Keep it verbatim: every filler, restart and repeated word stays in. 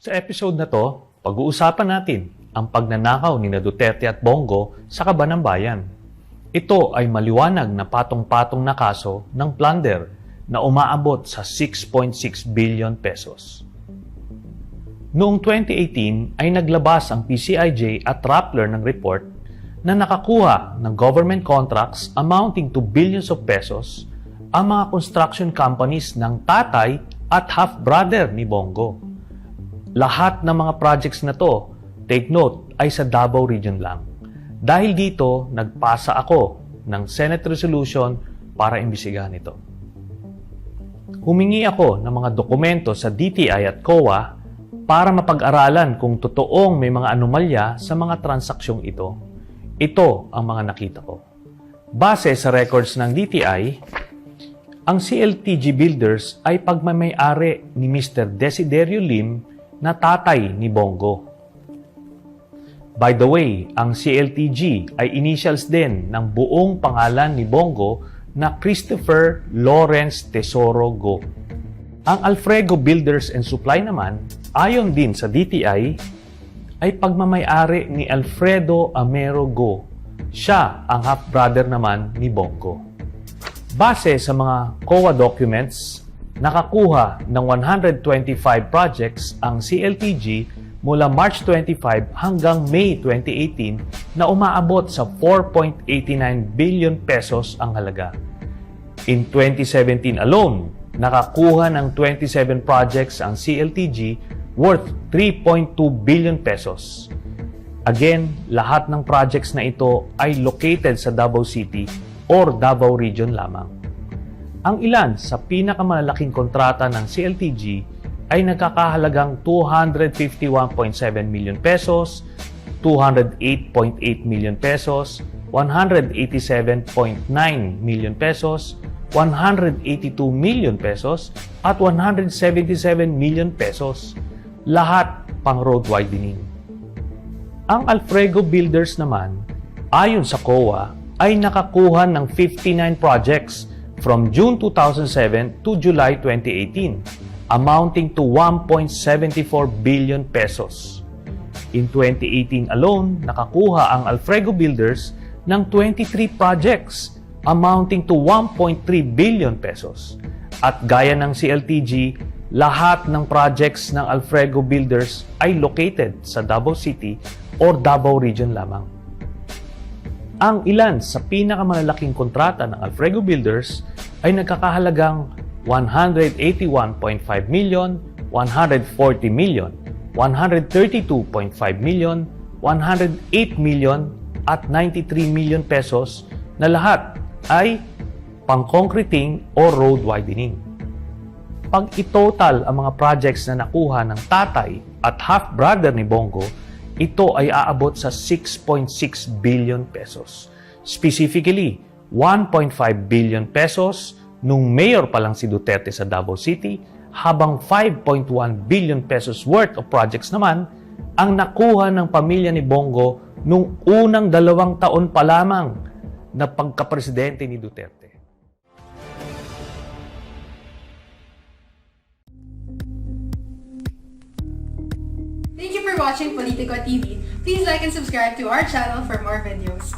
Sa episode na to, pag-uusapan natin ang pagnanakaw ni na Duterte at Bongo sa Kaban ng Bayan. Ito ay maliwanag na patong-patong na kaso ng plunder na umaabot sa six point six billion pesos. Noong twenty eighteen ay naglabas ang P C I J at Rappler ng report na nakakuha ng government contracts amounting to billions of pesos ang mga construction companies ng tatay at half-brother ni Bongo. Lahat ng mga projects na to, take note, ay sa Davao Region lang. Dahil dito, nagpasa ako ng Senate Resolution para imbestigahan ito. Humingi ako ng mga dokumento sa D T I at COA para mapag-aralan kung totoong may mga anomalya sa mga transaksyong ito. Ito ang mga nakita ko. Base sa records ng D T I, ang C L T G Builders ay pagmamay-ari ni Mister Desiderio Lim na tatay ni Bongo. By the way, ang C L T G ay initials din ng buong pangalan ni Bongo na Christopher Lawrence Tesoro Go. Ang Alfrego Builders and Supply naman, ayon din sa D T I, ay pagmamay-ari ni Alfredo Amero Go. Siya ang half-brother naman ni Bongo. Base sa mga COA documents, nakakuha ng one hundred twenty-five projects ang C L T G mula March twenty-five hanggang May twenty eighteen na umaabot sa four point eighty nine billion pesos ang halaga. In twenty seventeen alone, nakakuha ng twenty-seven projects ang C L T G worth three point two billion pesos. Again, lahat ng projects na ito ay located sa Davao City or Davao Region lamang. Ang ilan sa pinakamalalaking kontrata ng C L T G ay nagkakahalagang two hundred fifty one point seven million pesos, two hundred eight point eight million pesos, one hundred eighty seven point nine million pesos, one hundred eighty two million pesos, at one hundred seventy seven million pesos. Lahat pang road widening. Ang Alfrego Builders naman, ayon sa COA, ay nakakuha ng fifty nine projects from June two thousand seven to July twenty eighteen, amounting to one point seventy four billion pesos. In twenty eighteen alone, nakakuha ang Alfrego Builders ng twenty three projects amounting to one point three billion pesos. At gaya ng C L T G, lahat ng projects ng Alfrego Builders ay located sa Davao City or Davao Region lamang. Ang ilan sa pinakamalalaking kontrata ng Alfrego Builders ay nagkakahalagang one hundred eighty one point five million, one hundred forty million, one hundred thirty two point five million, one hundred eight million at ninety three million pesos na lahat ay pang-concreting o road widening. Pag i-total ang mga projects na nakuha ng tatay at half-brother ni Bongo, ito ay aabot sa six point six billion pesos. Specifically, one point five billion pesos nung mayor pa lang si Duterte sa Davao City, habang five point one billion pesos worth of projects naman ang nakuha ng pamilya ni Bongo nung unang dalawang taon pa lamang na pagkapresidente ni Duterte. Thank you for watching Politico T V. Please like and subscribe to our channel for more videos.